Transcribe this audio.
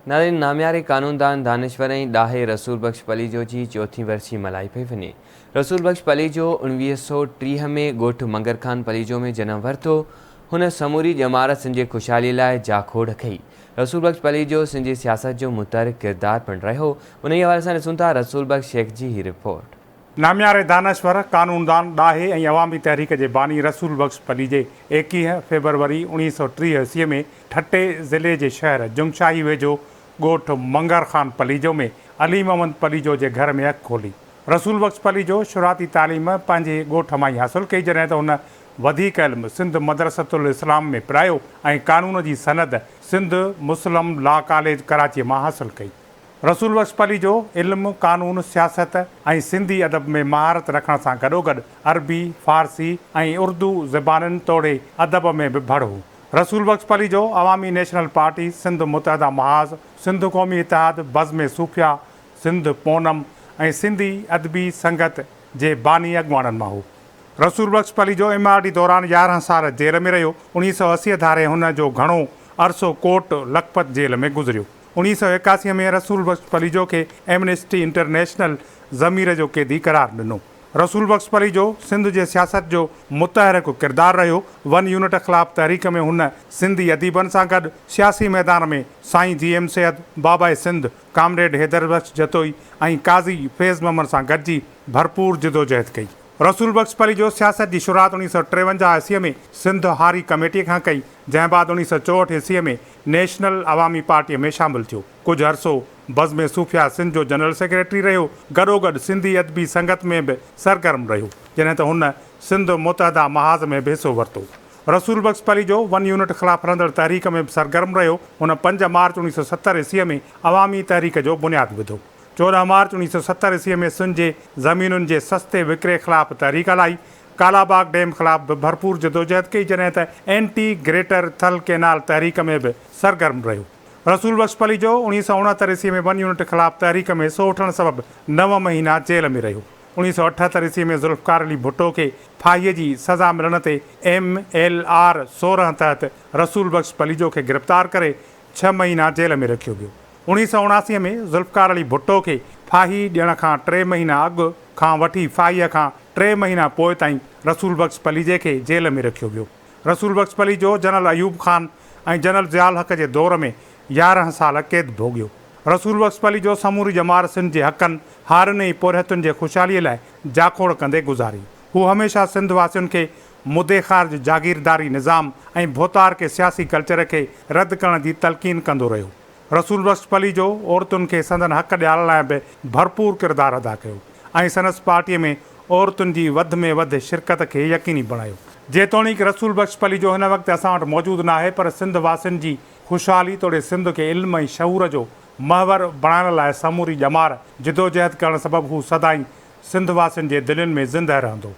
ناظرين نامياري قانوندان، دانشور ۽ ڏاهي رسول بخش پليجو جي چوٿين ورسي ملهائي پئي وڃي. رسول بخش پليجو 1930 ۾ ڳوٺ منگر خان پليجو ۾ جنم ورتو. هن سموري ڄمار سنڌ جي خوشحالي لاء جاکوڙ ڪئي. رسول بخش پليجو سنڌ جي سياست جو متحرڪ ڪردار پڻ رهيو. انهي حوالي سان ڏسون ٿا رسول بخش شيخ جي هي رپورٽ. نامياري دانشور، قانوندان، ڏاهي ۽ عوامي تحريڪ جي باني رسول بخش پليجي 21 فيبروري 1930 عيسوي ۾ ٺٽي ضلعي جي شهر جنگشاهي ويجهو ڳوٺ منگر خان پليجو ۾ علي محمد پليجو جي گهر ۾ اک کولي. رسول بخش پليجو شروعاتي تعليم پنهنجي ڳوٺ مان ئي حاصل ڪئي جڏهن ته هن وڌيڪ علم سنڌ مدرسة الاسلام ۾ پرايو ۽ قانون جي سند سنڌ مسلم لا ڪاليج ڪراچيء مان حاصل ڪئي. رسول بخش پليجو علم، قانون، سياست ۽ سنڌي ادب ۾ مهارت رکڻ سان گڏوگڏ عربي، فارسي ۽ اردو زبانن توڙي ادب ۾ به ڀڙ هو. رسول بخش پليجو عوامي نيشنل پارٽي، سنڌ متحده محاذ، سنڌ قومي اتحاد، بزم صوفيا، سنڌ پونم ۽ سنڌي ادبي سنگت جي باني اڳواڻن مان هو. Rasool Bakhsh Palijo M R D دوران 11 سال جيل ۾ رهيو. 1980 ڌاري هن جو گهڻو عرصو ڪوٽ لکپت جيل ۾ گذريو. 1981 ۾ رسول بخش پليجو کي ايمنسٽي انٽرنيشنل ضمير جو قيدي قرار ڏنو. رسول بخش پليجو سنڌ جي سياست جو متحرڪ ڪردار رهيو. ون يونٽ خلاف تحريڪ ۾ هن سنڌي اديبن سان گڏ سياسي ميدان ۾ سائين جي ايم سيد، باباء سنڌ، ڪامريڊ حيدر بخش جتوئي ۽ قاضي فيض محمد سان گڏجي ڀرپور جدوجهد ڪئي. رسول بخش پليجو سياست جي شروعات 1953 عيسويء ۾ سنڌ هاري ڪميٽيء کان ڪئي، جنهن بعد 1964 عيسويء ۾ نيشنل عوامي پارٽيء ۾ شامل ٿيو. ڪجهه عرصو بزم صوفياء سنڌ جو جنرل سيڪريٽري رهيو، گڏوگڏ سنڌي ادبي سنگت ۾ به سرگرم رهيو، جڏهن ته هن سنڌ متحده محاذ ۾ به حصو ورتو. رسول بخش پليجو ون يونٽ خلاف هلندڙ تحريڪ ۾ به سرگرم رهيو. هن 5 مارچ 1970 عيسويء ۾ عوامي تحريڪ جو بنياد وڌو. 14 مارچ 1970 عيسويء ۾ سن جي زمينن جي سستي وڪري خلاف تحريڪ هلائي. ڪالاباغ ڊيم خلاف به ڀرپور جدوجهد ڪئي، جڏهن ته اينٽي گريٽر ٿل ڪينال تحريڪ ۾ به سرگرم رهيو. رسول بخش پليجو 1969 عيسويء ۾ ون يونٽ خلاف تحريڪ ۾ حصو وٺڻ سبب نو مهينا جيل ۾ رهيو. 1978 عيسويء ۾ ذوالفقار علي ڀٽو کي ڦاهيء جي سزا ملڻ تي ايم ايل آر 16 تحت رسول بخش پليجو کي گرفتار ڪري ڇهه مهينا جيل ۾ رکيو ويو. 1979 ۾ ذوالفقار علي ڀٽو کي ڦاهي ڏيڻ کان ٽي مهينا اڳ کان وٺي ڦاهيء کان ٽي مهينا پوء تائين رسول بخش پليجي کي جيل ۾ رکيو ويو. رسول بخش پليجو جنرل ايوب خان ۽ جنرل ضياء الحق جي دور ۾ 11 سال قيد ڀوڳيو. رسول بخش پليجو سموري ڄمار سنڌ جي حقن، هارين ۽ پورهيتن جي خوشحاليء لاء جاکوڙ ڪندي گذاري. هو هميشه سنڌ واسين کي مدي خارج جاگيرداري نظام ۽ ڀوتارڪي سياسي ڪلچر کي رد ڪرڻ جي تلقين ڪندو رهيو. رسول بخش پليجو عورتن کي سندن حق ڏيارڻ لاء به ڀرپور ڪردار ادا ڪيو ۽ سندس پارٽيء ۾ عورتن جي وڌ ۾ وڌ شرڪت کي يقيني بڻايو. جيتوڻيڪ رسول بخش پليجو هن وقت اسان وٽ موجود ناهي پر سنڌ واسين جي خوشحالي توڙي سنڌ کي علم ۽ شعور جو محور بڻائڻ لاء سموري ڄمار جدوجهد ڪرڻ سبب هو سدائين سنڌ واسين جي دلين ۾ زندهه رهندو.